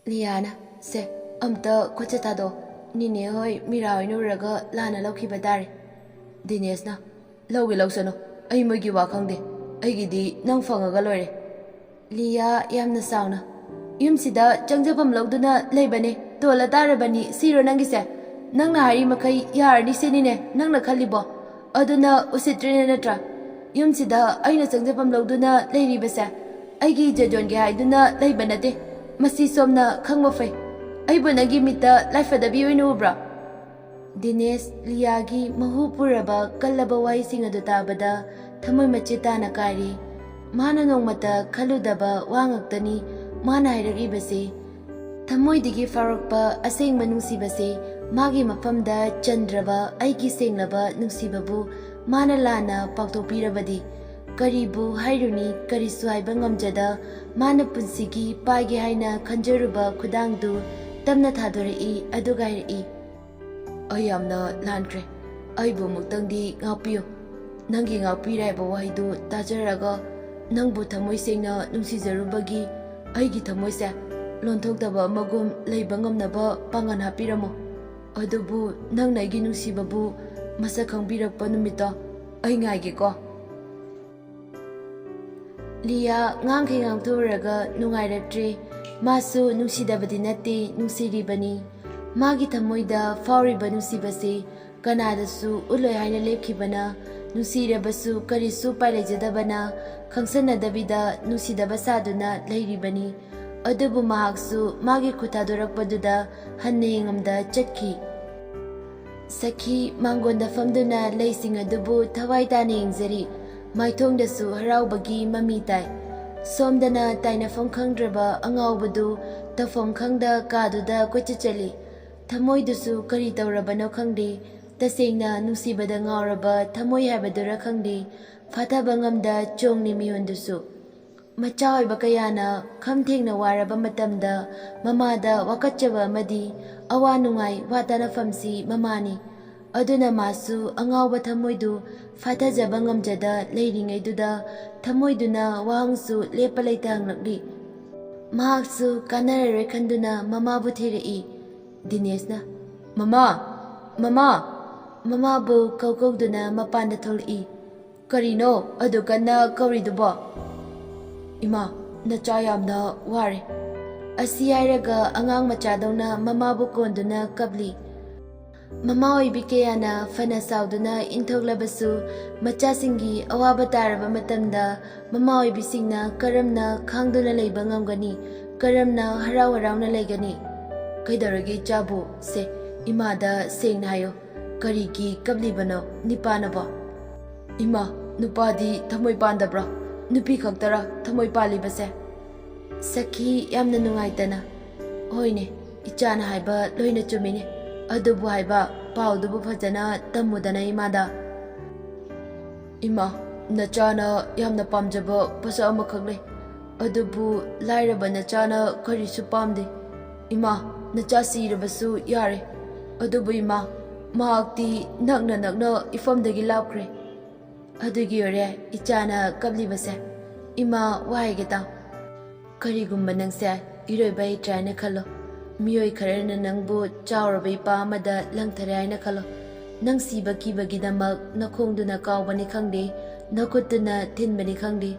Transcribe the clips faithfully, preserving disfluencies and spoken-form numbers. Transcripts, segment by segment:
ꯂꯤꯌꯥꯅ, "ꯁꯦ, ꯑꯝꯇ ꯈꯨꯠꯁꯦ ꯊꯥꯗꯣꯛꯑꯣ꯫ ꯅꯤꯅꯦ ꯍꯣꯏ ꯃꯤꯔꯥ ꯍꯣꯏꯅ ꯎꯔꯒ ꯂꯥꯟꯅ ꯂꯧꯈꯤꯕ ꯇꯥꯔꯦ꯫" ꯗꯤꯅꯦꯁꯅ, "ꯂꯧꯒꯦ ꯂꯧꯁꯅꯨ, ꯑꯩ ꯃꯣꯏꯒꯤ ꯋꯥ ꯈꯪꯗꯦ꯫ ꯑꯩꯒꯤꯗꯤ ꯅꯪ ꯐꯪꯉꯒ ꯂꯣꯏꯔꯦ꯫" ꯂꯤꯌꯥ ꯌꯥꯝꯅ ꯁꯥꯎꯅ, "ꯌꯨꯝꯁꯤꯗ ꯆꯪꯖꯐꯝ ꯂꯧꯗꯨꯅ ꯂꯩꯕꯅꯦ, ꯇꯣꯜꯂ ꯇꯥꯔꯕꯅꯤ, ꯁꯤꯔꯣ ꯅꯪꯒꯤꯁꯦ? ꯅꯪꯅ ꯍꯥꯏꯔꯤ ꯃꯈꯩ ꯌꯥꯔꯅꯤ ꯁꯤꯅꯤꯅꯦ ꯅꯪꯅ ꯈꯜꯂꯤꯕꯣ? ꯑꯗꯨꯅ ꯎꯁꯤꯠꯇ꯭ꯔꯤꯅꯦ ꯅꯠꯇ꯭ꯔꯥ? ꯌꯨꯝꯁꯤꯗ ꯑꯩꯅ ꯆꯪꯖꯐꯝ ꯂꯧꯗꯨꯅ ꯂꯩꯔꯤꯕꯁꯦ ꯑꯩꯒꯤ ꯏꯖꯠ ꯌꯣꯟꯒꯦ ꯍꯥꯏꯗꯨꯅ ꯂꯩꯕ ꯅꯠꯇꯦ꯫ ꯃꯁꯤ ꯁꯣꯝꯅ ꯈꯪꯕ ꯐꯩ꯫ ꯑꯩꯕꯨ ꯅꯪꯒꯤ ꯃꯤꯠꯇ ꯂꯥꯏꯐꯗꯕꯤ ꯑꯣꯏꯅ ꯎꯕ꯭ꯔꯥ?" ꯗꯤꯅꯦꯁ ꯂꯤꯌꯥꯒꯤ ꯃꯍꯨ ꯄꯨꯔꯕ ꯀꯜꯂꯕ ꯋꯥꯍꯩꯁꯤꯡ ꯑꯗꯨ ꯇꯥꯕꯗ ꯊꯃꯣꯏ ꯃꯆꯦꯠ ꯇꯥꯅ ꯀꯥꯏꯔꯤ꯫ ꯃꯥꯅ ꯅꯣꯡꯃꯇ ꯈꯜꯂꯨꯗꯕ ꯋꯥ ꯉꯥꯛꯇꯅꯤ ꯃꯥꯅ ꯍꯥꯏꯔꯛꯂꯤꯕꯁꯤ꯫ ꯊꯃꯣꯏꯗꯒꯤ ꯐꯥꯎꯔꯛꯄ ꯑꯁꯦꯡꯕ ꯅꯨꯡꯁꯤꯕꯁꯤ ꯃꯥꯒꯤ ꯃꯐꯝꯗ ꯆꯟꯗ꯭ꯔꯕ ꯑꯩꯒꯤ ꯁꯦꯡꯂꯕ ꯅꯨꯡꯁꯤꯕꯕꯨ ꯃꯥꯅ ꯂꯥꯟꯅ ꯄꯥꯎꯊꯣꯛꯄꯤꯔꯕꯗꯤ ꯀꯔꯤꯕꯨ ꯍꯥꯏꯔꯨꯅꯤ, ꯀꯔꯤꯁꯨ ꯍꯥꯏꯕ ꯉꯝꯖꯗ ꯃꯥꯅ ꯄꯨꯟꯁꯤꯒꯤ ꯄꯥꯏꯒꯦ ꯍꯥꯏꯅ ꯈꯟꯖꯔꯨꯕ ꯈꯨꯗꯥꯡꯗꯨ ꯇꯞꯅ ꯊꯥꯗꯣꯔꯛꯏ, ꯑꯗꯨꯒ ꯍꯥꯏꯔꯛꯏ, "ꯑꯩ ꯌꯥꯝꯅ ꯂꯥꯟꯈ꯭ꯔꯦ꯫ ꯑꯩꯕꯨ ꯑꯃꯨꯛꯇꯪꯗꯤ ꯉꯥꯛꯄꯤꯌꯨ꯫ ꯅꯪꯒꯤ ꯉꯥꯛꯄꯤꯔꯦ ꯍꯥꯏꯕ ꯋꯥꯍꯩꯗꯨ ꯇꯥꯖꯔꯒ ꯅꯪꯕꯨ ꯊꯃꯣꯏ ꯁꯦꯡꯅ ꯅꯨꯡꯁꯤꯖꯔꯨꯕꯒꯤ ꯑꯩꯒꯤ ꯊꯃꯣꯏꯁꯦ ꯂꯣꯟꯊꯣꯛꯇꯕ ꯑꯃꯒꯨꯝ ꯂꯩꯕ ꯉꯝꯅꯕ ꯄꯥꯡꯒꯜ ꯍꯥꯞꯄꯤꯔꯝꯃꯨ꯫ ꯑꯗꯨꯕꯨ ꯅꯪꯅ ꯑꯩꯒꯤ ꯅꯨꯡꯁꯤꯕꯕꯨ ꯃꯁꯛ ꯈꯪꯕꯤꯔꯛꯄ ꯅꯨꯃꯤꯠꯇꯣ ꯑꯩ ꯉꯥꯏꯒꯦꯀꯣ꯫" ꯂꯤꯌꯥ ꯉꯥꯡꯈꯩ ꯉꯥꯡꯊꯣꯛꯎꯔꯒ ꯅꯨꯡꯉꯥꯏꯔꯛꯇ꯭ꯔꯦ꯫ ꯃꯥꯁꯨ ꯅꯨꯡꯁꯤꯗꯕꯗꯤ ꯅꯠꯇꯦ, ꯅꯨꯡꯁꯤꯔꯤꯕꯅꯤ꯫ ꯃꯥꯒꯤ ꯊꯃꯣꯏꯗ ꯐꯥꯎꯔꯤꯕ ꯅꯨꯡꯁꯤꯕꯁꯤ ꯀꯅꯥꯗꯁꯨ ꯎꯠꯂꯣꯏ ꯍꯥꯏꯅ ꯂꯦꯞꯈꯤꯕꯅ, ꯅꯨꯡꯁꯤꯔꯕꯁꯨ ꯀꯔꯤꯁꯨ ꯎꯄꯥꯏ ꯂꯩꯖꯗꯕꯅ, ꯈꯪꯁꯟꯅꯗꯕꯤꯗ ꯅꯨꯡꯁꯤꯗꯕ ꯁꯥꯗꯨꯅ ꯂꯩꯔꯤꯕꯅꯤ꯫ ꯑꯗꯨꯕꯨ ꯃꯍꯥꯛꯁꯨ ꯃꯥꯒꯤ ꯈꯨꯠ ꯊꯥꯗꯣꯔꯛꯄꯗꯨꯗ ꯍꯟꯅ ꯌꯦꯡꯉꯝꯗ ꯆꯠꯈꯤ꯫ ꯁꯈꯤ ꯃꯥꯡꯒꯣꯟꯗ ꯐꯝꯗꯨꯅ ꯂꯩꯁꯤꯡ ꯑꯗꯨꯕꯨ ꯊꯋꯥꯏ ꯇꯥꯅ ꯌꯦꯡꯖꯔꯤ꯫ ꯃꯥꯏꯊꯣꯡꯗꯁꯨ ꯍꯔꯥꯎꯕꯒꯤ ꯃꯃꯤ ꯇꯥꯏ꯫ ꯁꯣꯝꯗꯅ ꯇꯥꯏꯅꯐꯝ ꯈꯪꯗ꯭ꯔꯕ ꯑꯉꯥꯎꯕꯗꯨ ꯇꯧꯐꯝ ꯈꯪꯗ ꯀꯥꯗꯨꯗ ꯀꯣꯏꯆꯠ ꯆꯠꯂꯤ꯫ ꯊꯃꯣꯏꯗꯨꯁꯨ ꯀꯔꯤ ꯇꯧꯔꯕꯅꯣ ꯈꯪꯗꯦ꯫ ꯇꯁꯦꯡꯅ ꯅꯨꯡꯁꯤꯕꯗ ꯉꯥꯎꯔꯕ ꯊꯃꯣꯏ ꯍꯥꯏꯕꯗꯨꯔ ꯈꯪꯗꯦ꯫ ꯐꯥꯊꯕ ꯉꯝꯗ ꯆꯣꯡꯂꯤ ꯃꯤꯑꯣꯟꯗꯨꯁꯨ꯫ ꯃꯆꯥ ꯑꯣꯏꯕ ꯀꯌꯥꯅ ꯈꯝ ꯊꯦꯡꯅ ꯋꯥꯔꯕ ꯃꯇꯝꯗ ꯃꯃꯥꯗ ꯋꯥꯀꯠꯆꯕ ꯑꯃꯗꯤ ꯑꯋꯥ ꯅꯨꯡꯉꯥꯏ ꯋꯥ ꯇꯥꯅꯐꯝꯁꯤ ꯃꯃꯥꯅꯤ꯫ ꯑꯗꯨꯅ ꯃꯥꯁꯨ ꯑꯉꯥꯎꯕ ꯊꯃꯣꯏꯗꯨ ꯐꯥꯊꯖꯕ ꯉꯝꯖꯗ ꯂꯩꯔꯤꯉꯩꯗꯨꯗ ꯊꯃꯣꯏꯗꯨꯅ ꯋꯥꯍꯪꯁꯨ ꯂꯦꯞꯄ ꯂꯩꯇ ꯍꯪꯂꯛꯂꯤ꯫ ꯃꯍꯥꯛꯁꯨ ꯀꯥꯟꯅꯔꯔꯣꯏ ꯈꯟꯗꯨꯅ ꯃꯃꯥꯕꯨ ꯊꯤꯔꯛꯏ꯫ ꯗꯤꯅꯦꯁꯅ, "ꯃꯃꯥ! ꯃꯃꯥ!" ꯃꯃꯥꯕꯨ ꯀꯧ ꯀꯧꯗꯨꯅ ꯃꯄꯥꯟꯗ ꯊꯣꯛꯂꯛꯏ꯫ "ꯀꯔꯤꯅꯣ ꯑꯗꯨ ꯀꯟꯅ ꯀꯧꯔꯤꯗꯨꯕꯣ?" "ꯏꯃꯥ, ꯅꯆꯥ ꯌꯥꯝꯅ ꯋꯥꯔꯦ꯫" ꯑꯁꯤ ꯍꯥꯏꯔꯒ ꯑꯉꯥꯡ ꯃꯆꯥꯗꯧꯅ ꯃꯃꯥꯕꯨ ꯀꯣꯟꯗꯨꯅ ꯀꯞꯂꯤ꯫ ꯃꯃꯥ ꯑꯣꯏꯕꯤ ꯀꯌꯥꯅ ꯐꯅ ꯆꯥꯎꯗꯨꯅ ꯏꯟꯊꯣꯛꯂꯕꯁꯨ, ꯃꯆꯥꯁꯤꯡꯒꯤ ꯑꯋꯥꯕ ꯇꯥꯔꯕ ꯃꯇꯝꯗ ꯃꯃꯥ ꯑꯣꯏꯕꯤꯁꯤꯡꯅ ꯀꯔꯝꯅ ꯈꯥꯡꯗꯨꯅ ꯂꯩꯕ ꯉꯝꯒꯅꯤ? ꯀꯔꯝꯅ ꯍꯔꯥꯎ ꯍꯔꯥꯎꯅ ꯂꯩꯒꯅꯤ? ꯀꯩꯗꯧꯔꯒꯦ ꯏꯆꯥꯕꯨ? ꯁꯦ, ꯏꯃꯥꯗ ꯁꯦꯡꯅ ꯍꯥꯏꯌꯣ, ꯀꯔꯤꯒꯤ ꯀꯞꯂꯤꯕꯅꯣ ꯅꯤꯄꯥꯅꯕꯣ? "ꯏꯃꯥ, ꯅꯨꯄꯥꯗꯤ ꯊꯃꯣꯏ ꯄꯥꯟꯗꯕ꯭ꯔꯣ? ꯅꯨꯄꯤ ꯈꯛꯇꯔ ꯊꯃꯣꯏ ꯄꯥꯜꯂꯤꯕꯁꯦ?" ꯁꯈꯤ ꯌꯥꯝꯅ ꯅꯨꯡꯉꯥꯏꯇꯅ, "ꯍꯣꯏꯅꯦ, ꯏꯆꯥꯅ ꯍꯥꯏꯕ ꯂꯣꯏꯅ ꯆꯨꯝꯃꯤꯅꯦ, ꯑꯗꯨꯕꯨ ꯍꯥꯏꯕ ꯄꯥꯎꯗꯨꯕꯨ ꯐꯖꯅ ꯇꯝꯃꯨꯗꯅ ꯏꯃꯥꯗ꯫" "ꯏꯃꯥ, ꯅꯆꯥꯅ ꯌꯥꯝꯅ ꯄꯥꯝꯖꯕ ꯄꯣꯠꯁꯛ ꯑꯃꯈꯛ ꯂꯩ, ꯑꯗꯨꯕꯨ ꯂꯥꯏꯔꯕ ꯅꯆꯥꯅ ꯀꯔꯤꯁꯨ ꯄꯥꯝꯗꯦ꯫ ꯏꯃꯥ, ꯅꯆꯥ ꯁꯤꯔꯕꯁꯨ ꯌꯥꯔꯦ, ꯑꯗꯨꯕꯨ ꯏꯃꯥ, ꯃꯍꯥꯛꯇꯤ ꯅꯛꯅ ꯅꯛꯅ ꯏꯐꯝꯗꯒꯤ ꯂꯥꯞꯈ꯭ꯔꯦ꯫" "ꯑꯗꯨꯒꯤ ꯑꯣꯏꯔꯦ ꯏꯆꯥꯅ ꯀꯞꯂꯤꯕꯁꯦ꯫ ꯏꯃꯥ, ꯋꯥ ꯍꯥꯏꯒꯦ ꯇꯥꯎ꯫ ꯀꯔꯤꯒꯨꯝꯕ ꯅꯪꯁꯦ ꯏꯔꯣꯏꯕ ꯍꯩꯇ꯭ꯔꯦ ꯍꯥꯏꯅ ꯈꯜꯂꯣ꯫ ꯃꯤꯑꯣꯏ ꯈꯔꯅ ꯅꯪꯕꯨ ꯆꯥꯎꯔꯕ ꯏꯄꯥ ꯑꯃꯗ ꯂꯪꯊꯔꯦ ꯍꯥꯏꯅ ꯈꯜꯂꯣ꯫ ꯅꯪ ꯁꯤꯕ ꯀꯤꯕꯒꯤꯗꯃꯛ ꯅꯈꯣꯡꯗꯨꯅ ꯀꯥꯎꯕꯅꯤ ꯈꯪꯗꯦ, ꯅꯈꯨꯠꯇꯨꯅ ꯊꯤꯟꯕꯅꯤ ꯈꯪꯗꯦ,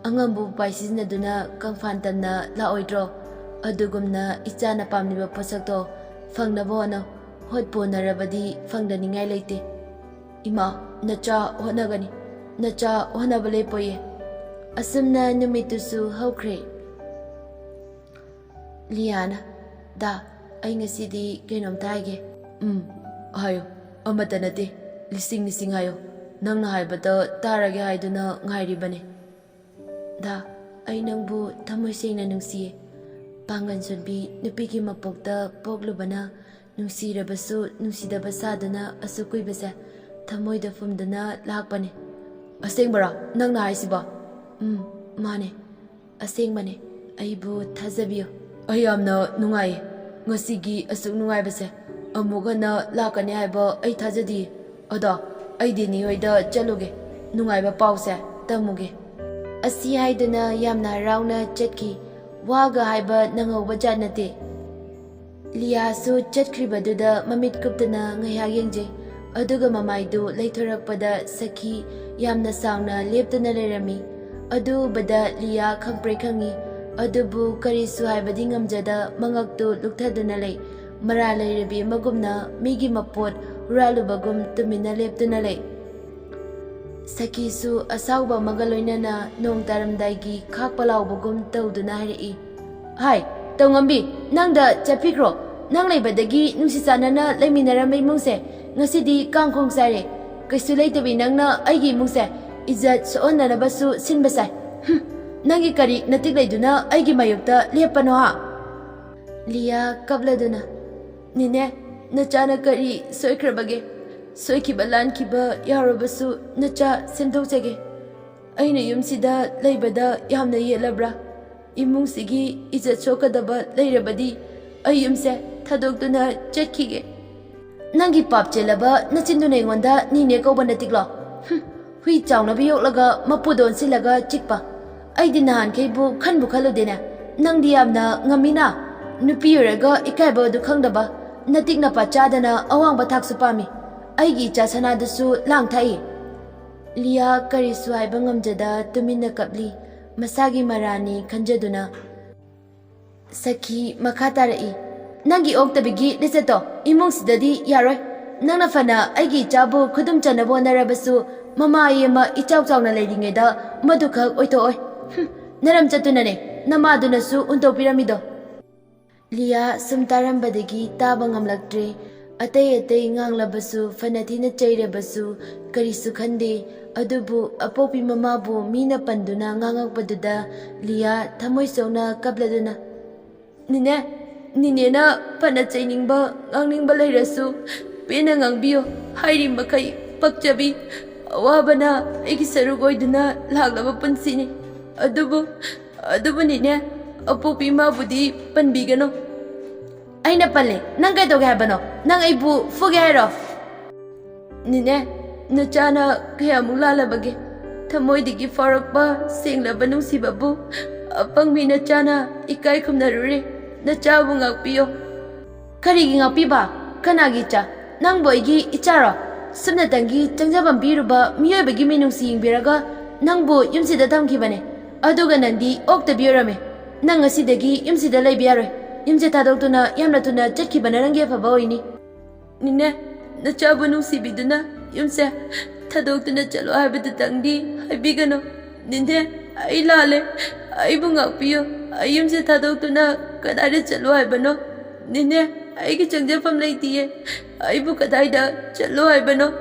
ꯑꯉꯝꯕ ꯎꯄꯥꯏ ꯁꯤꯖꯤꯟꯅꯗꯨꯅ ꯀꯪꯐꯥꯟ ꯇꯝꯅ ꯂꯥꯛꯑꯣꯏꯗ꯭ꯔꯣ? ꯑꯗꯨꯒꯨꯝꯅ ꯏꯆꯥꯅ ꯄꯥꯝꯂꯤꯕ ꯄꯣꯠꯁꯛꯇꯣ ꯐꯪꯅꯕ ꯍꯣꯠꯅꯧ꯫ ꯍꯣꯠꯄꯨ ꯍꯣꯠꯅꯔꯕꯗꯤ ꯐꯪꯗꯅꯤꯡꯉꯥꯏ ꯂꯩꯇꯦ꯫ ꯏꯃꯥ, ꯅꯆꯥ ꯍꯣꯠꯅꯒꯅꯤ, ꯅꯆꯥ ꯍꯣꯠꯅꯕ ꯂꯦꯞꯄꯣꯏꯌꯦ꯫" ꯑꯁꯨꯝꯅ ꯅꯨꯃꯤꯠꯇꯨꯁꯨ ꯍꯧꯈ꯭ꯔꯦ꯫ ꯂꯤꯌꯥꯅ, "ꯗꯥ, ꯑꯩ ꯉꯁꯤꯗꯤ ꯀꯩꯅꯣꯝꯇ ꯍꯥꯏꯒꯦ꯫" "ꯎꯝ, ꯍꯥꯏꯌꯨ꯫ ꯑꯃꯠꯇ ꯅꯠꯇꯦ, ꯂꯤꯁꯤꯡ ꯂꯤꯁꯤꯡ ꯍꯥꯏꯌꯨ꯫ ꯅꯪꯅ ꯍꯥꯏꯕꯗ ꯇꯥꯔꯒꯦ ꯍꯥꯏꯗꯨꯅ ꯉꯥꯏꯔꯤꯕꯅꯤ꯫" "ꯗꯥ, ꯑꯩ ꯅꯪꯕꯨ ꯊꯃꯣꯏ ꯁꯦꯡꯅ ꯅꯨꯡꯁꯤꯌꯦ꯫ ꯄꯥꯡꯒꯟ ꯁꯣꯟꯕꯤ ꯅꯨꯄꯤꯒꯤ ꯃꯄꯣꯛꯇ ꯄꯣꯛꯂꯨꯕꯅ ꯅꯨꯡꯁꯤꯔꯕꯁꯨ ꯅꯨꯡꯁꯤꯗꯕ ꯁꯥꯗꯨꯅ ꯑꯁꯨꯛ ꯀꯨꯏꯕꯁꯦ ꯊꯃꯣꯏꯗ ꯐꯨꯝꯗꯨꯅ ꯂꯥꯛꯄꯅꯦ꯫" "ꯑꯁꯦꯡꯕꯔꯣ ꯅꯪꯅ ꯍꯥꯏꯁꯤꯕꯣ?" "ꯎꯝ, ꯃꯥꯅꯦ꯫ ꯑꯁꯦꯡꯕꯅꯦ꯫ ꯑꯩꯕꯨ ꯊꯥꯖꯕꯤꯌꯨ꯫" "ꯑꯩ ꯌꯥꯝꯅ ꯅꯨꯡꯉꯥꯏꯌꯦ꯫ ꯉꯁꯤꯒꯤ ꯑꯁꯨꯛ ꯅꯨꯡꯉꯥꯏꯕꯁꯦ ꯑꯃꯨꯛ ꯍꯟꯅ ꯂꯥꯛꯀꯅꯤ ꯍꯥꯏꯕ ꯑꯩ ꯊꯥꯖꯗꯤꯌꯦ꯫ ꯑꯗꯣ ꯑꯩ ꯗꯦꯅꯤ ꯍꯣꯏꯗ ꯆꯠꯂꯨꯒꯦ, ꯅꯨꯡꯉꯥꯏꯕ ꯄꯥꯎꯁꯦ ꯇꯝꯃꯨꯒꯦ꯫" ꯑꯁꯤ ꯍꯥꯏꯗꯨꯅ ꯌꯥꯝꯅ ꯍꯔꯥꯎꯅ ꯆꯠꯈꯤ꯫ ꯋꯥꯒ ꯍꯥꯏꯕ ꯅꯪꯍꯧꯕ ꯖꯥꯠ ꯅꯠꯇꯦ꯫ ꯂꯤꯌꯥꯁꯨ ꯆꯠꯈ꯭ꯔꯤꯕꯗꯨꯗ ꯃꯃꯤꯠ ꯀꯨꯞꯇꯅ ꯉꯥꯏꯍꯥꯛ ꯌꯦꯡꯖꯩ꯫ ꯑꯗꯨꯒ ꯃꯃꯥꯏꯗꯨ ꯂꯩꯊꯣꯔꯛꯄꯗ ꯁꯈꯤ ꯌꯥꯝꯅ ꯁꯥꯡꯅ ꯂꯦꯞꯇꯨꯅ ꯂꯩꯔꯝꯃꯤ꯫ ꯑꯗꯨ ꯎꯕꯗ ꯂꯤꯌꯥ ꯈꯪꯄ꯭ꯔꯦꯛ ꯈꯪꯉꯤ꯫ ꯑꯗꯨꯕꯨ ꯀꯔꯤꯁꯨ ꯍꯥꯏꯕꯗꯤ ꯉꯝꯖꯗ ꯃꯉꯛꯇꯨ ꯂꯨꯛꯊꯗꯨꯅ ꯂꯩ꯫ ꯃꯔꯥꯜ ꯂꯩꯔꯕꯤ ꯑꯃꯒꯨꯝꯅ ꯃꯤꯒꯤ ꯃꯄꯣꯠ ꯍꯨꯔꯥꯜꯂꯨꯕꯒꯨꯝ ꯇꯨꯃꯤꯟꯅ ꯂꯦꯞꯇꯨꯅ ꯂꯩ꯫ ꯁꯈꯤꯁꯨ ꯑꯁꯥꯎꯕ ꯑꯃꯒ ꯂꯣꯏꯅꯅ ꯅꯣꯡ ꯇꯥꯔꯝꯗꯥꯏꯒꯤ ꯈꯥꯛꯄ ꯂꯥꯎꯕꯒꯨꯝ ꯇꯧꯗꯨꯅ ꯍꯥꯏꯔꯛꯏ, "ꯍꯥꯏ, ꯇꯧꯉꯝꯕꯤ, ꯅꯪꯗ ꯆꯠꯄꯤꯈ꯭ꯔꯣ꯫ ꯅꯪ ꯂꯩꯕꯗꯒꯤ ꯅꯨꯡꯁꯤ ꯆꯥꯟꯅꯅ ꯂꯩꯃꯤꯟꯅꯔꯝꯕ ꯏꯃꯨꯡꯁꯦ ꯉꯁꯤꯗꯤ ꯀꯥꯡꯈꯣꯡ ꯆꯥꯏꯔꯦ꯫ ꯀꯩꯁꯨ ꯂꯩꯇꯕꯤ ꯅꯪꯅ ꯑꯩꯒꯤ ꯏꯃꯨꯡꯁꯦ ꯏꯖꯠ ꯁꯣꯛꯍꯟꯅꯅꯕꯁꯨ ꯁꯤꯟꯕ ꯁꯥꯏ꯫ ꯍꯨꯝ, ꯅꯪꯒꯤ ꯀꯔꯤ ꯅꯇꯤꯛ ꯂꯩꯗꯨꯅ ꯑꯩꯒꯤ ꯃꯥꯌꯣꯛꯇ ꯂꯦꯞꯄꯅꯣ ꯍꯥ?" ꯂꯤꯌꯥ ꯀꯞꯂꯗꯨꯅ, "ꯅꯦꯅꯦ, ꯅꯆꯥꯅ ꯀꯔꯤ ꯁꯣꯏꯈ꯭ꯔꯕꯒꯦ? ꯁꯣꯏꯈꯤꯕ ꯂꯥꯟꯈꯤꯕ ꯌꯥꯎꯔꯕꯁꯨ ꯅꯆꯥ ꯁꯦꯝꯗꯣꯛꯆꯒꯦ꯫ ꯑꯩꯅ ꯌꯨꯝꯁꯤꯗ ꯂꯩꯕꯗ ꯌꯥꯝꯅ ꯌꯦꯠꯂꯕ꯭ꯔꯥ? ꯏꯃꯨꯡꯁꯤꯒꯤ ꯏꯖꯠ ꯁꯣꯛꯀꯗꯕ ꯂꯩꯔꯕꯗꯤ ꯑꯩ ꯌꯨꯝꯁꯦ ꯊꯥꯗꯣꯛꯇꯨꯅ ꯆꯠꯈꯤꯒꯦ꯫" "ꯅꯪꯒꯤ ꯄꯥꯞ ꯆꯦꯜꯂꯕ ꯅꯆꯤꯟꯗꯨꯅ ꯑꯩꯉꯣꯟꯗ ꯅꯤꯅꯦ ꯀꯧꯕ ꯅꯠꯇꯤꯛꯂꯣ? ꯍꯨꯝ, ꯍꯨꯏ ꯆꯥꯎꯅꯕ ꯌꯣꯛꯂꯒ ꯃꯄꯨꯗ ꯑꯣꯟꯁꯤꯜꯂꯒ ꯆꯤꯛꯄ꯫ ꯑꯩꯗꯤ ꯅꯍꯥꯟꯈꯩꯕꯨ ꯈꯟꯕꯨ ꯈꯜꯂꯨꯗꯦꯅꯦ꯫ ꯅꯪꯗꯤ ꯌꯥꯝꯅ ꯉꯝꯃꯤꯅ꯫ ꯅꯨꯄꯤ ꯑꯣꯏꯔꯒ ꯏꯀꯥꯏꯕ ꯑꯗꯨ ꯈꯪꯗꯕ, ꯅꯇꯤꯛ ꯅꯄꯥ ꯆꯥꯗꯅ ꯑꯋꯥꯡꯕ ꯊꯥꯛꯁꯨ ꯄꯥꯝꯃꯤ꯫ ꯑꯩꯒꯤ ꯏꯆꯥ ꯁꯅꯥꯗꯨꯁꯨ ꯂꯥꯡ ꯊꯥꯛꯏ꯫" ꯂꯤꯌꯥ ꯀꯔꯤꯁꯨ ꯍꯥꯏꯕ ꯉꯝꯖꯗ ꯇꯨꯃꯤꯟꯅ ꯀꯞꯂꯤ꯫ ꯃꯁꯥꯒꯤ ꯃꯔꯥꯟꯅꯤ ꯈꯟꯖꯗꯨꯅ꯫ ꯁꯈꯤ ꯃꯈꯥ ꯇꯥꯔꯛꯏ, "ꯅꯪꯒꯤ ꯑꯣꯛꯇꯕꯤꯒꯤ ꯂꯤꯆꯠꯇꯣ ꯏꯃꯨꯡꯁꯤꯗꯗꯤ ꯌꯥꯔꯣꯏ꯫ ꯅꯪꯅ ꯐꯅ ꯑꯩꯒꯤ ꯏꯆꯥꯕꯨ ꯈꯨꯗꯨꯝ ꯆꯟꯅꯕ ꯍꯣꯠꯅꯔꯕꯁꯨ, ꯃꯃꯥ ꯑꯌꯦ ꯑꯃ ꯏꯆꯥꯎ ꯆꯥꯎꯅ ꯂꯩꯔꯤꯉꯩꯗ ꯃꯗꯨꯈꯛ ꯑꯣꯏꯊꯣꯛꯑꯣꯏ꯫ ꯍꯨꯝ, ꯅꯔꯝ ꯆꯠꯇꯨꯅꯅꯦ ꯅꯃꯥꯗꯨꯅꯁꯨ ꯍꯨꯟꯗꯣꯛꯄꯤꯔꯝꯃꯤꯗꯣ꯫" ꯂꯤꯌꯥ ꯁꯨꯝ ꯇꯥꯔꯝꯕꯗꯒꯤ ꯇꯥꯕ ꯉꯝꯂꯛꯇ꯭ꯔꯦ꯫ ꯑꯇꯩ ꯑꯇꯩ ꯉꯥꯡꯂꯕꯁꯨ, ꯐꯅ ꯊꯤꯅ ꯆꯩꯔꯕꯁꯨ ꯀꯔꯤꯁꯨ ꯈꯟꯗꯦ꯫ ꯑꯗꯨꯕꯨ ꯑꯄꯣꯛꯄꯤ ꯃꯃꯥꯕꯨ ꯃꯤꯅ ꯄꯟꯗꯨꯅ ꯉꯥꯡꯉꯛꯄꯗꯨꯗ ꯂꯤꯌꯥ ꯊꯃꯣꯏ ꯁꯣꯛꯅ ꯀꯞꯂꯗꯨꯅ, "ꯅꯤꯅꯦ, ꯅꯤꯅꯦꯅ ꯐꯅ ꯆꯩꯅꯤꯡꯕ, ꯉꯥꯡꯅꯤꯡꯕ ꯂꯩꯔꯁꯨ ꯄꯦꯟꯅ ꯉꯥꯡꯕꯤꯌꯨ꯫ ꯍꯥꯏꯔꯤ ꯃꯈꯩ ꯄꯛꯆꯕꯤ꯫ ꯑꯋꯥꯕꯅ ꯑꯩꯒꯤ ꯁꯔꯨꯛ ꯑꯣꯏꯗꯨꯅ ꯂꯥꯛꯂꯕ ꯄꯨꯟꯁꯤꯅꯤ꯫ ꯑꯗꯨꯕꯨ, ꯑꯗꯨꯕꯨ ꯅꯤꯅꯦ, ꯑꯄꯣꯛꯄꯤ ꯏꯃꯥꯕꯨꯗꯤ ꯄꯟꯕꯤꯒꯅꯨ꯫" "ꯑꯩꯅ ꯄꯜꯂꯦ, ꯅꯪ ꯀꯩꯗꯧꯒꯦ ꯍꯥꯏꯕꯅꯣ? ꯅꯪ ꯑꯩꯕꯨ ꯐꯨꯒꯦ ꯍꯥꯏꯔꯣ?" "ꯅꯤꯅꯦ, ꯅꯆꯥꯅ ꯀꯌꯥꯃꯨꯛ ꯂꯥꯜꯂꯕꯒꯦ? ꯊꯃꯣꯏꯗꯒꯤ ꯐꯥꯎꯔꯛꯄ ꯁꯦꯡꯂꯕ ꯅꯨꯡꯁꯤꯕꯕꯨ ꯑꯄꯪꯕꯤ ꯅꯆꯥꯅ ꯏꯀꯥꯏ ꯈꯨꯝꯅꯔꯨꯔꯦ꯫ ꯅꯆꯥꯕꯨ ꯉꯥꯛꯄꯤꯌꯣ꯫ ꯀꯔꯤꯒꯤ ꯉꯥꯛꯄꯤꯕ? ꯀꯅꯥꯒꯤ ꯏꯆꯥ? ꯅꯪꯕꯨ ꯑꯩꯒꯤ ꯏꯆꯥꯔꯣ? ꯁꯨꯞꯅꯇꯪꯒꯤ ꯆꯪꯖꯐꯝ ꯄꯤꯔꯨꯕ ꯃꯤꯑꯣꯏꯕꯒꯤ ꯃꯤꯅꯨꯡꯁꯤ ꯌꯦꯡꯕꯤꯔꯒ ꯅꯪꯕꯨ ꯌꯨꯝꯁꯤꯗ ꯊꯝꯈꯤꯕꯅꯦ꯫ ꯑꯗꯨꯒ ꯅꯪꯗꯤ ꯑꯣꯛꯇꯕꯤ ꯑꯣꯏꯔꯝꯃꯦ꯫ ꯅꯪ ꯉꯁꯤꯗꯒꯤ ꯌꯨꯝꯁꯤꯗ ꯂꯩꯕ ꯌꯥꯔꯣꯏ꯫ ꯌꯨꯝꯁꯦ ꯊꯥꯗꯣꯛꯇꯨꯅ ꯌꯥꯝꯅ ꯊꯨꯅ ꯆꯠꯈꯤꯕꯅ ꯅꯪꯒꯤ ꯑꯐꯕ ꯑꯣꯏꯅꯤ꯫ ꯅꯤꯅꯦ, ꯅꯆꯥꯕꯨ ꯅꯨꯡꯁꯤꯕꯤꯗꯨꯅ ꯌꯨꯝꯁꯦ ꯊꯥꯗꯣꯛꯇꯨꯅ ꯆꯠꯂꯣ ꯍꯥꯏꯕꯗꯨꯇꯪꯗꯤ ꯍꯥꯏꯕꯤꯒꯅꯨ꯫ ꯅꯤꯅꯦ, ꯑꯩ ꯂꯥꯜꯂꯦ꯫ ꯑꯩꯕꯨ ꯉꯥꯛꯄꯤꯌꯨ꯫ ꯑꯩ ꯌꯨꯝꯁꯦ ꯊꯥꯗꯣꯛꯇꯨꯅ ꯀꯗꯥꯏꯗ ꯆꯠꯂꯣ ꯍꯥꯏꯕꯅꯣ? ꯅꯤꯅꯦ, ꯑꯩꯒꯤ ꯆꯪꯖꯐꯝ ꯂꯩꯇꯤꯌꯦ꯫ ꯑꯩꯕꯨ ꯀꯗꯥꯏꯗ ꯆꯠꯂꯣ ꯍꯥꯏꯕꯅꯣ?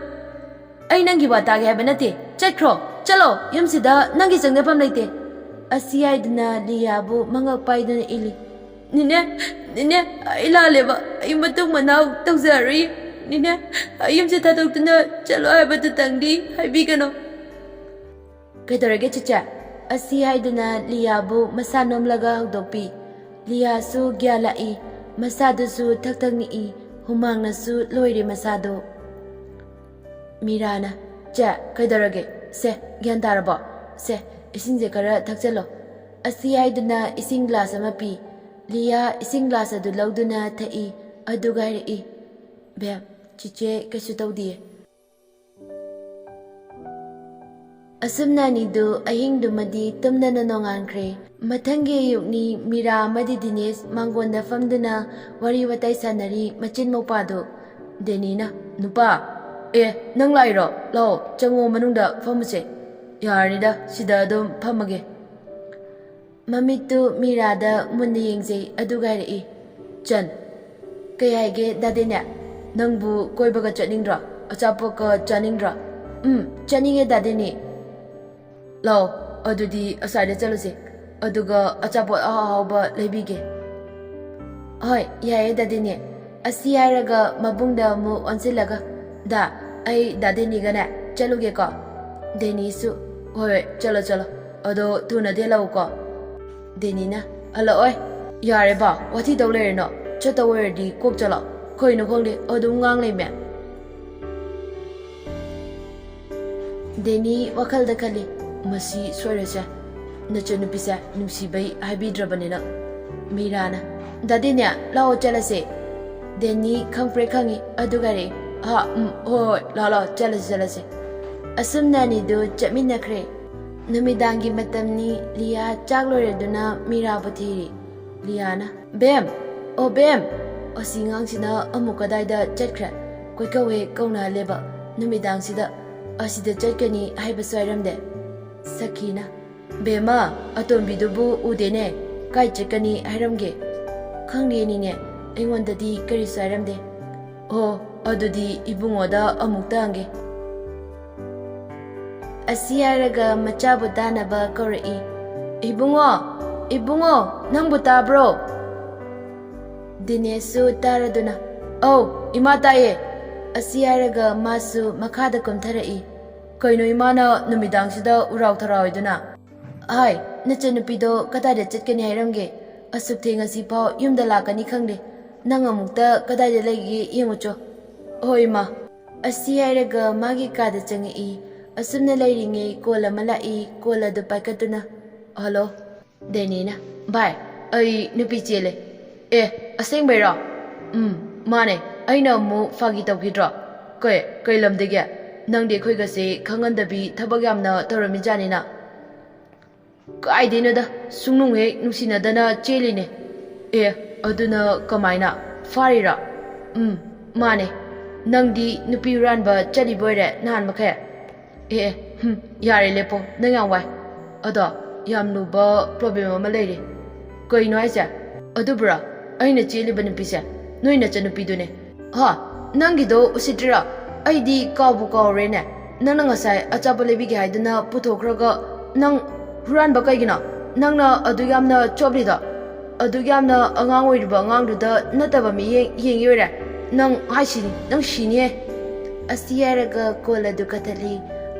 ꯑꯩ ꯅꯪꯒꯤ ꯋꯥ ꯇꯥꯒꯦ ꯍꯥꯏꯕ ꯅꯠꯇꯦ꯫ ꯆꯠꯈ꯭ꯔꯣ, ꯆꯠꯂꯣ, ꯌꯨꯝꯁꯤꯗ ꯅꯪꯒꯤ ꯆꯪꯖꯐꯝ ꯂꯩꯇꯦ꯫ ꯑꯁꯤ ꯍꯥꯏꯗꯨꯅ ꯂꯤꯌꯥꯕꯨ ꯃꯉꯛ ꯄꯥꯏꯗꯨꯅ ꯏꯜꯂꯤ꯫ ꯅꯤꯅꯦ, ꯅꯤꯅꯦ, ꯑꯩ ꯂꯥꯜꯂꯦꯕ꯫ ꯑꯩ ꯃꯇꯨꯡ ꯃꯅꯥꯎ ꯇꯧꯖꯔꯔꯣꯏ꯫ ꯅꯤꯅꯦ, ꯑꯩ ꯌꯨꯝꯁꯦ ꯊꯥꯗꯣꯛꯇꯨꯅ ꯆꯠꯂꯣ ꯍꯥꯏꯕꯗꯨꯇꯪꯗꯤ ꯍꯥꯏꯕꯤꯒꯅꯨ꯫ ꯀꯩꯗꯧꯔꯒꯦ ꯆꯤꯆꯦ? ꯑꯁꯤ ꯍꯥꯏꯗꯨꯅ ꯂꯤꯌꯥꯕꯨ ꯃꯁꯥ ꯅꯣꯝꯂꯒ ꯍꯧꯗꯣꯛꯄꯤ꯫ ꯂꯤꯌꯥꯁꯨ ꯒ꯭ꯌꯥꯟ ꯂꯥꯛꯏ, ꯃꯁꯥꯗꯨꯁꯨ ꯊꯛ ꯊꯛ ꯅꯤꯛꯏ, ꯍꯨꯃꯥꯡꯅꯁꯨ ꯂꯣꯏꯔꯦ ꯃꯁꯥꯗꯣ꯫ ꯃꯤꯔꯥꯅ, "ꯆꯦ, ꯀꯩꯗꯧꯔꯒꯦ? ꯁꯦ, ꯒ꯭ꯌꯥꯟ ꯇꯥꯔꯕꯣ? ꯁꯦ, ꯏꯁꯤꯡꯁꯦ ꯈꯔ ꯊꯛꯆꯜꯂꯣ"꯫ ꯑꯁꯤ ꯍꯥꯏꯗꯨꯅ ꯏꯁꯤꯡ ꯒ꯭ꯂꯥꯁ ꯑꯃ ꯄꯤ꯫ ꯂꯤꯌꯥ ꯏꯁꯤꯡ ꯒ꯭ꯂꯥꯁ ꯑꯗꯨ ꯂꯧꯗꯨꯅ ꯊꯛꯏ, ꯑꯗꯨꯒ ꯍꯥꯏꯔꯛꯏ, "ꯕꯦꯝ, ꯆꯤꯆꯦ ꯀꯩꯁꯨ ꯇꯧꯗꯤꯌꯦ"꯫ ꯑꯁꯨꯝꯅ ꯑꯅꯤꯗꯨ ꯑꯍꯤꯡꯗꯨꯃꯗꯤ ꯇꯨꯝꯗꯅ ꯅꯣꯡꯉꯥꯟꯈ꯭ꯔꯦ꯫ ꯃꯊꯪꯒꯤ ꯑꯌꯨꯛꯅꯤ, ꯃꯤꯔꯥ ꯑꯃꯗꯤ ꯗꯤꯅꯦꯁ ꯃꯥꯡꯒꯣꯟꯗ ꯐꯝꯗꯨꯅ ꯋꯥꯔꯤ ꯋꯥꯇꯥꯏ ꯁꯥꯟꯅꯔꯤ꯫ ꯃꯆꯤꯟ ꯃꯧꯄꯥꯗꯨ ꯗꯦꯅꯤꯅ, "ꯅꯨꯄꯥ, ꯑꯦ, ꯅꯪ ꯂꯥꯛꯏꯔꯣ? ꯂꯥꯛꯑꯣ, ꯆꯪꯉꯣ, ꯃꯅꯨꯡꯗ ꯐꯝꯃꯨꯁꯦ"꯫ "ꯌꯥꯔꯅꯤꯗ, ꯁꯤꯗ ꯑꯗꯨꯝ ꯐꯝꯃꯒꯦ"꯫ ꯃꯃꯤꯠꯇꯨ ꯃꯤꯔꯥꯗ ꯃꯨꯟꯅ ꯌꯦꯡꯖꯩ, ꯑꯗꯨꯒ ꯍꯥꯏꯔꯛꯏ, "ꯆꯟ, ꯀꯩ ꯍꯥꯏꯒꯦ ꯗꯥꯗꯤꯅꯦ? ꯅꯪꯕꯨ ꯀꯣꯏꯕꯒ ꯆꯠꯅꯤꯡꯗ꯭ꯔꯣ? ꯑꯆꯥꯄꯣꯠꯀ ꯆꯥꯅꯤꯡꯗ꯭ꯔꯣ?" "ꯎꯝ, ꯆꯥꯅꯤꯡꯉꯦ ꯗꯥꯗꯤꯅꯤ"꯫ "ꯂꯥꯛꯑꯣ, ꯑꯗꯨꯗꯤ ꯑꯁ꯭ꯋꯥꯏꯗ ꯆꯠꯂꯨꯁꯦ, ꯑꯗꯨꯒ ꯑꯆꯥꯄꯣꯠ ꯑꯍꯥꯎ ꯑꯍꯥꯎꯕ ꯂꯩꯕꯤꯒꯦ"꯫ "ꯍꯣꯏ, ꯌꯥꯏꯌꯦ ꯗꯥꯗꯤꯅꯤ"꯫ ꯑꯁꯤ ꯍꯥꯏꯔꯒ ꯃꯕꯨꯡꯗ ꯑꯃꯨꯛ ꯑꯣꯟꯁꯤꯜꯂꯒ, "ꯗꯥ, ꯑꯩ ꯗꯥꯗꯤꯅꯤꯒꯅꯦ ꯆꯠꯂꯨꯒꯦꯀꯣ"꯫ ꯗꯦꯅꯤꯁꯨ, "ꯍꯣꯏ, ꯍꯣꯏ, ꯆꯠꯂꯣ, ꯆꯠꯂꯣ꯫ ꯑꯗꯣ ꯊꯨꯅꯗꯤ ꯍꯜꯂꯛꯎꯀꯣ"꯫ ꯗꯦꯅꯤꯅ, "ꯍꯜꯂꯛꯑꯣꯏ"꯫ "ꯌꯥꯔꯦ ꯕꯥ, ꯋꯥꯊꯤ ꯇꯧ ꯂꯩꯔꯅꯣ꯫ ꯆꯠꯇꯧ ꯑꯣꯏꯔꯗꯤ ꯀꯣꯛ ꯆꯠꯂꯣ꯫ ꯀꯩꯅꯣ ꯈꯪꯗꯦ, ꯑꯗꯨꯝ ꯉꯥꯡ ꯂꯩꯃꯦ"꯫ ꯗꯦꯅꯤ ꯋꯥꯈꯜꯗ ꯈꯜꯂꯤ, "ꯃꯁꯤ ꯁꯣꯏꯔꯣꯏꯁꯦ"꯫ ꯅꯆꯟꯅꯨꯄꯤꯁꯦ ꯅꯨꯡꯁꯤꯕꯩ ꯍꯥꯏꯕꯤꯗ꯭ꯔꯕꯅꯤꯅ꯫ ꯃꯤꯔꯥꯅ, "ꯗꯥꯗꯤꯅꯦ, ꯂꯥꯛꯑꯣ ꯆꯠꯂꯁꯦ꯫" ꯗꯦꯅꯤ ꯈꯪꯄ꯭ꯔꯦꯛ ꯈꯪꯉꯤ, ꯑꯗꯨꯒ ꯍꯥꯏꯔꯛꯏ, "ꯑꯥ, ꯎꯝ, ꯍꯣꯏ, ꯍꯣꯏ, ꯂꯥꯛꯑꯣ, ꯂꯥꯛꯑꯣ, ꯆꯠꯂꯁꯤ, ꯆꯠꯂꯁꯤ꯫" ꯑꯁꯨꯝꯅ ꯑꯅꯤꯗꯨ ꯆꯠꯃꯤꯟꯅꯈ꯭ꯔꯦ꯫ ꯅꯨꯃꯤꯗꯥꯡꯒꯤ ꯃꯇꯝꯅꯤ꯫ ꯂꯤꯌꯥ ꯆꯥꯛ ꯂꯣꯏꯔꯗꯨꯅ ꯃꯤꯔꯥꯕꯨ ꯊꯤꯔꯤ꯫ ꯂꯤꯌꯥꯅ, "ꯕꯦꯝ, ꯑꯣ ꯕꯦꯝ!" ꯑꯁꯤ ꯑꯉꯥꯡꯁꯤꯅ ꯑꯃꯨꯛ ꯀꯗꯥꯏꯗ ꯆꯠꯈ꯭ꯔꯦ? ꯀꯣꯏꯀꯧ ꯍꯦꯛ ꯀꯧꯅꯍꯜꯂꯦꯕ ꯅꯨꯃꯤꯗꯥꯡꯁꯤꯗ꯫ ꯑꯁꯤꯗ ꯆꯠꯀꯅꯤ ꯍꯥꯏꯕꯁꯨ ꯍꯥꯏꯔꯝꯗꯦ꯫ ꯁꯈꯤꯅ, "ꯕꯦꯝꯃ, ꯑꯇꯣꯝꯕꯤꯗꯨꯕꯨ ꯎꯗꯦꯅꯦ, ꯀꯥꯏ ꯆꯠꯀꯅꯤ ꯍꯥꯏꯔꯝꯒꯦ?" "ꯈꯪꯗꯦꯅꯤꯅꯦ, ꯑꯩꯉꯣꯟꯗꯗꯤ ꯀꯔꯤꯁꯨ ꯍꯥꯏꯔꯝꯗꯦ꯫" "ꯑꯣ, ꯑꯗꯨꯗꯤ ꯏꯕꯨꯡꯉꯣꯗ ꯑꯃꯨꯛꯇ ꯍꯪꯒꯦ꯫" ꯑꯁꯤ ꯍꯥꯏꯔꯒ ꯃꯆꯥꯕꯨ ꯇꯥꯅꯕ ꯀꯧꯔꯛꯏ, "ꯏꯕꯨꯡꯉꯣ, ꯏꯕꯨꯡꯉꯣ, ꯅꯪꯕꯨ ꯇꯥꯕ꯭ꯔꯣ?" ꯗꯤꯅꯦꯁꯁꯨ ꯇꯥꯔꯗꯨꯅ, "ꯑꯧ, ꯏꯃꯥ ꯇꯥꯏꯌꯦ꯫" ꯑꯁꯤ ꯍꯥꯏꯔꯒ ꯃꯥꯁꯨ ꯃꯈꯥꯗ ꯀꯨꯝꯊꯔꯛꯏ꯫ "ꯀꯩꯅꯣ ꯏꯃꯥꯅ ꯅꯨꯃꯤꯗꯥꯡꯁꯤꯗ ꯎꯔꯥꯎ ꯊꯔꯥꯎ ꯍꯥꯏꯗꯨꯅ?" "ꯍꯥꯏ, ꯅꯆꯟꯅꯨꯄꯤꯗꯣ ꯀꯗꯥꯏꯗ ꯆꯠꯀꯅꯤ ꯍꯥꯏꯔꯝꯒꯦ? ꯑꯁꯨꯛ ꯊꯦꯡꯉꯁꯤꯐꯥꯎ ꯌꯨꯝꯗ ꯂꯥꯛꯀꯅꯤ ꯈꯪꯗꯦ꯫ ꯅꯪ ꯑꯃꯨꯛꯇ ꯀꯗꯥꯏꯗ ꯂꯩꯒꯦ ꯌꯦꯡꯉꯨꯆꯣ꯫" "ꯍꯣꯏ ꯏꯃꯥ꯫" ꯑꯁꯤ ꯍꯥꯏꯔꯒ ꯃꯥꯒꯤ ꯀꯥꯗ ꯆꯪꯉꯛꯏ꯫ ꯑꯁꯨꯝꯅ ꯂꯩꯔꯤꯉꯩ ꯀꯣꯜ ꯑꯃ ꯂꯥꯛꯏ꯫ ꯀꯣꯜ ꯑꯗꯨ ꯄꯥꯏꯈꯠꯇꯨꯅ, "ꯍꯜꯂꯣ꯫" ꯗꯦꯅꯤꯅ, "ꯚꯥꯏ, ꯑꯩ ꯅꯨꯄꯤ ꯆꯦꯜꯂꯦ꯫" "ꯑꯦ, ꯑꯁꯦꯡꯕꯩꯔꯣ?" "ꯎꯝ, ꯃꯥꯅꯦ꯫ ꯑꯩꯅ ꯑꯃꯨꯛ ꯐꯥꯒꯤ ꯇꯧꯈꯤꯗ꯭ꯔꯣ? ꯀꯩ, ꯀꯩ ꯂꯝꯗꯒꯤ? ꯅꯪꯗꯤ ꯑꯩꯈꯣꯏꯒꯁꯦ ꯈꯪꯍꯟꯗꯕꯤ ꯊꯕꯛ ꯌꯥꯝꯅ ꯇꯧꯔꯝꯃꯤꯖꯥꯠꯅꯤꯅ꯫" "ꯀꯥꯏꯗꯩꯅꯣꯗ, ꯁꯨꯡꯅꯨꯡ ꯍꯦꯛ ꯅꯨꯡꯁꯤꯅꯗꯅ ꯆꯦꯜꯂꯤꯅꯦ꯫" "ꯑꯦ, ꯑꯗꯨꯅ ꯀꯃꯥꯏꯅ? ꯐꯥꯔꯤꯔꯣ?" "ꯎꯝ, ꯃꯥꯅꯦ꯫ ꯅꯪꯗꯤ ꯅꯨꯄꯤ ꯍꯨꯔꯥꯟꯕ ꯆꯠꯂꯤꯕ ꯑꯣꯏꯔꯦ ꯅꯍꯥꯟ ꯃꯈꯩ?" "ꯑꯦ, ꯑꯦ, ꯍꯨꯝ, ꯌꯥꯔꯦ, ꯂꯦꯞꯄꯣ, ꯅꯪ ꯌꯥꯝ ꯋꯥꯏ꯫ ꯑꯗꯣ, ꯌꯥꯝ ꯂꯨꯕ ꯄ꯭ꯔꯣꯕ꯭ꯂꯦꯝ ꯑꯃ ꯂꯩꯔꯦ꯫" "ꯀꯩꯅꯣ ꯍꯥꯏꯁꯦ?" "ꯑꯗꯨꯕꯨꯔꯣ, ꯑꯩꯅ ꯆꯦꯜꯂꯤꯕ ꯅꯨꯄꯤꯁꯦ ꯅꯣꯏ ꯅꯆꯟꯅꯨꯄꯤꯗꯨꯅꯦ꯫" "ꯍꯥ? ꯅꯪꯒꯤꯗꯣ ꯎꯁꯤꯠꯇ꯭ꯔꯤꯔꯣ? ꯑꯩꯗꯤ ꯀꯥꯎꯕꯨ ꯀꯥꯎꯔꯦꯅꯦ꯫ ꯅꯪꯅ ꯉꯁꯥꯏ ꯑꯆꯥꯄꯣꯠ ꯂꯩꯕꯤꯒꯦ ꯍꯥꯏꯗꯨꯅ ꯄꯨꯊꯣꯛꯈ꯭ꯔꯒ ꯅꯪ ꯍꯨꯔꯥꯟꯕ ꯀꯩꯒꯤꯅꯣ? ꯅꯪꯅ ꯑꯗꯨ ꯌꯥꯝꯅ ꯆꯣꯞꯂꯤꯗꯣ? ꯑꯗꯨꯛ ꯌꯥꯝꯅ ꯑꯉꯥꯡ ꯑꯣꯏꯔꯤꯕ ꯑꯉꯥꯡꯗꯨꯗ ꯅꯠꯇꯕ ꯃꯤꯠꯌꯦꯡ ꯌꯦꯡꯉꯤ ꯑꯣꯏꯔꯦ꯫ ꯅꯪ ꯍꯥꯏꯁꯤꯅꯤ, ꯅꯪ ꯁꯤꯅꯤꯍꯦ꯫" ꯑꯁꯤ ꯍꯥꯏꯔꯒ ꯀꯣꯜ ꯑꯗꯨ ꯀꯛꯊꯠꯂꯤ,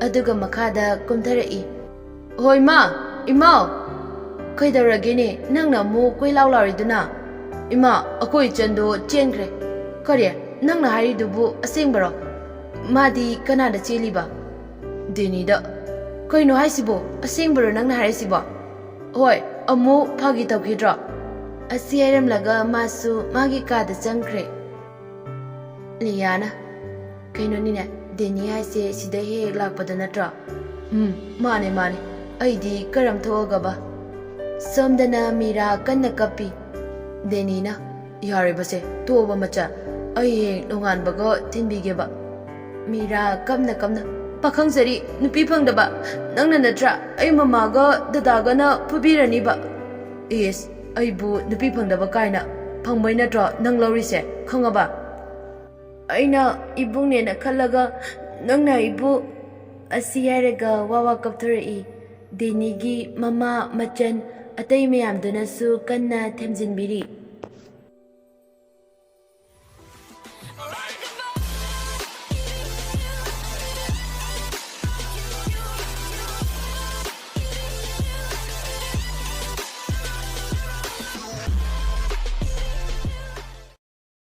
ꯑꯗꯨꯒ ꯃꯈꯥꯗ ꯀꯨꯝꯊꯔꯛꯏ꯫ "ꯍꯣꯏ, ꯃꯥ, ꯏꯃꯥꯎ!" "ꯀꯩꯗꯧꯔꯒꯦꯅꯦ? ꯅꯪꯅ ꯑꯃꯨꯛ ꯀꯣꯏ ꯂꯥꯎ ꯂꯥꯎꯔꯤꯗꯨꯅ?" "ꯏꯃꯥ, ꯑꯩꯈꯣꯏ ꯏꯆꯟꯗꯣ ꯆꯦꯟꯈ꯭ꯔꯦ꯫" "ꯀꯔꯤ? ꯅꯪꯅ ꯍꯥꯏꯔꯤꯗꯨꯕꯨ ꯑꯁꯦꯡꯕꯔꯣ? ꯃꯥꯗꯤ ꯀꯅꯥꯗ ꯆꯦꯜꯂꯤꯕ?" "ꯗꯦꯅꯤꯗ꯫" "ꯀꯩꯅꯣ ꯍꯥꯏꯁꯤꯕꯣ? ꯑꯁꯦꯡꯕꯔꯣ ꯅꯪꯅ ꯍꯥꯏꯔꯤꯁꯤꯕꯣ?" ꯍꯣꯏ, ꯑꯃꯨꯛ ꯐꯥꯒꯤ ꯇꯧꯈꯤꯗ꯭ꯔꯣ? ꯑꯁꯤ ꯍꯥꯏꯔꯝꯂꯒ ꯃꯥꯁꯨ ꯃꯥꯒꯤ ꯀꯥꯗ ꯆꯪꯈ꯭ꯔꯦ꯫ ꯂꯤꯌꯥꯅ, "ꯀꯩꯅꯣꯅꯤꯅꯦ, ꯗꯦꯅꯤ ꯍꯥꯏꯁꯦ ꯁꯤꯗ ꯍꯦꯛ ꯍꯦꯛ ꯂꯥꯛꯄꯗꯣ ꯅꯠꯇ꯭ꯔꯣ?" "ꯎꯝ, ꯃꯥꯅꯦ, ꯃꯥꯅꯦ꯫ ꯑꯩꯗꯤ ꯀꯔꯝ ꯊꯣꯛꯑꯒꯕ?" ꯁꯣꯝꯗꯅ ꯃꯤꯔꯥ ꯀꯟꯅ ꯀꯞꯄꯤ꯫ ꯗꯦꯅꯤꯅ, "ꯌꯥꯔꯦꯕꯁꯦ, ꯇꯣꯛꯑꯣꯕ ꯃꯆꯟ꯫ ꯑꯩ ꯍꯌꯦꯡ ꯅꯣꯡꯉꯥꯟꯕꯒ ꯊꯤꯟꯕꯤꯒꯦꯕ꯫" ꯃꯤꯔꯥ ꯀꯞꯅ ꯀꯞꯅ, "ꯄꯥꯈꯪ ꯁꯥꯔꯤ, ꯅꯨꯄꯤ ꯐꯪꯗꯕ꯫ ꯅꯪꯅ ꯅꯠꯇ꯭ꯔꯥ ꯑꯩ ꯃꯃꯥꯒ ꯗꯗꯥꯒꯅ ꯐꯨꯕꯤꯔꯅꯤꯕ?" "ꯏꯁ, ꯑꯩꯕꯨ ꯅꯨꯄꯤ ꯐꯪꯗꯕ ꯀꯥꯏꯅ꯫ ꯐꯪꯕꯩ ꯅꯠꯇ꯭ꯔꯣ ꯅꯪ ꯂꯧꯔꯤꯁꯦ, ꯈꯪꯉꯕ?" "ꯑꯩꯅ ꯏꯕꯨꯡꯅꯦꯅ ꯈꯜꯂꯒ ꯅꯪꯅ ꯑꯩꯕꯨ..." ꯑꯁꯤ ꯍꯥꯏꯔꯒ ꯋꯥ ꯋꯥ ꯀꯞꯊꯣꯔꯛꯏ꯫ ꯗꯦꯅꯤꯒꯤ ꯃꯃꯥ, ꯃꯆꯟ, ꯑꯇꯩ ꯃꯌꯥꯝꯗꯨꯅꯁꯨ ꯀꯟꯅ ꯊꯦꯝꯖꯤꯟꯕꯤꯔꯤ꯫